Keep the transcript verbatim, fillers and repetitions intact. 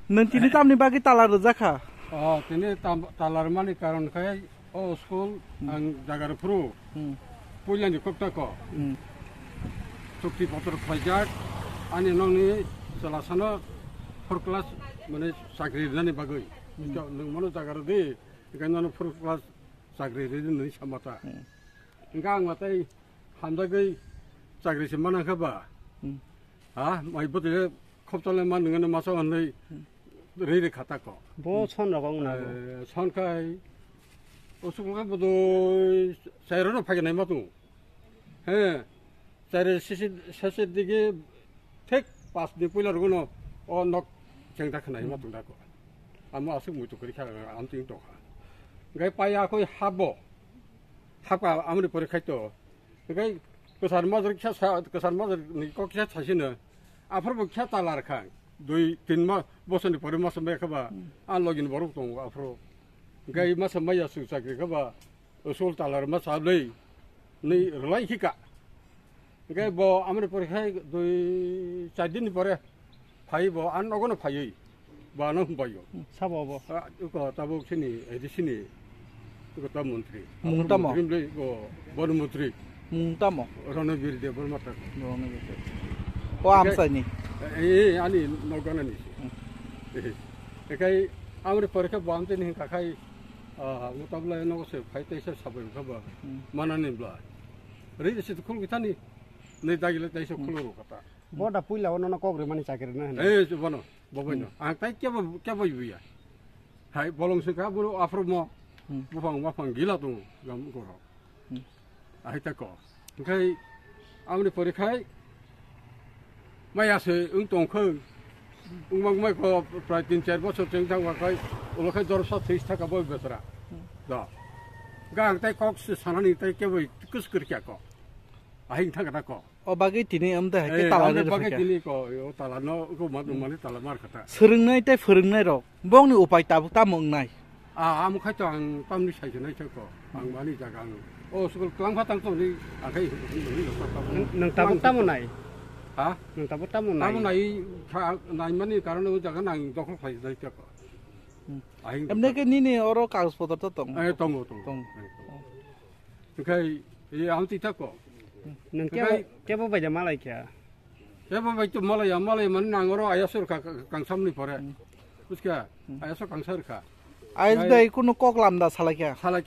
Nwng tini tamni bagwi tala rwjak kha? Oh, tini tam-, tala rwmani karon khe o school Hmm. ang jaga rw phuru Hmm. puilani kokta ko. Hmm. Chukti potro khlaijak ani nokni chwla sano four class mane chakri rwnani bagwi. Hmm. Nwng mano jaga rw di, hwnkhe nono four class chakri rw di nini samata. Hmm. Hwnkhe ang matai hamjagwi chakri se mana kha ba? Hmm. Ha, mai bwtwi khopchole ma nwngno masa hwnwi Hmm. rwi rwi khata ko. Bo son rogo wngna bo. Eh, son khai, o sukul khai bodoi chairo no phaignai ma tung. He, chairo sisi, sisi digi thik pas ni puila rogo no o nok chengda khnai ma tung da ko. Amo aswk muitu kwrwi kha, amtwing tokha. Gai paya khoi habo. Hapka amoni pore khai to. Gai kwsar major kisa sa, kwsar major ni kok kisa sasino. Aphar bo kisa talar kha. Dui, tin ma, bosor ni pore masa mai kha ba. Hmm. A login borok tongo aphro. Gai masa mai ya su chakri kha ba. Usul talar ma sablei ni rwlai khika. Hwnkhe bo amoni pore khai dui char din ni pore phai bo, ang nogo no phaiwi bo ano humbai o. Sabo bo. Ah, iko tabuk sini, edi sini, iko ta montri. Mung tamo? Montri bwle iko bon montri. Mung tamo? Ronobir Debbarma ta. Ronobir Debbarma. O amsai ni? Eh, eh, ani nogana ni si. Hmm. Eh, ekai amoni pore khai bo amtwi ni hwnkha khai, ah, mutabla nogo se phai teisa sabai kha ba. Hmm. Manani bla. Ri se khul kithani. Nei dagile teisa Hmm. khuluru kata. Bo da puila o nono kok rimani chakri na hwnwi. Eh, se bono, bo boino. Hmm. Ang tai kebo, kebo buya. Hai, bolong se ka buru aphro mo. Hmm. Buphang, buphang gila tongo, gam goro. Hmm. Ahai ta ko. Hwnkhe, amoni pore khai, maya se wng tong kho. Wng mang mai ko, prai tin char bosor cheng thang wa khai, ulo khai jor sa this thaka bo besra. Hmm. Da. Ga ang tai kok se sanani tai kebo kus kir kya ko. Ahai thang kata ko. O bagwi tini amda hai khe Eh, tala amda re bagwi phai kha. Tini ko, o tala no, ko ma, Hmm. mani tala mar kata. Swrwngnai tei phwrwngnai rok, bongni upai tabuk tamo wngnai? A, amo khai to ang tamni sai nai ko. Ang mani jaga ang. O school klang pha tang to ni, ang khai ni, ni, ni, ni, Nwng tabuk tamo nai? Ha? Nwng tabuk tamo nai? Tamo nai, kha, nai mani karon o jaga nang dokhol khai nai ko. Hmm. Ahing Emne dokhol. Ke nini oro kagoj potro to tong? Eh, tongo, tongo. Tong. Eh, tongo. Hwnkhe, e, ang twi thak ko. Nwng kebo, Hwnkhe kebo bai da malai kha? Kebo bai to malai ya, malai mani nang oro ayasor kha, kha, kangsamni pore. Hmm. Buskha, Hmm. ayasor kangsar kha. Ayas Bai- bai kuno kok lamda salai kha? Salai kha.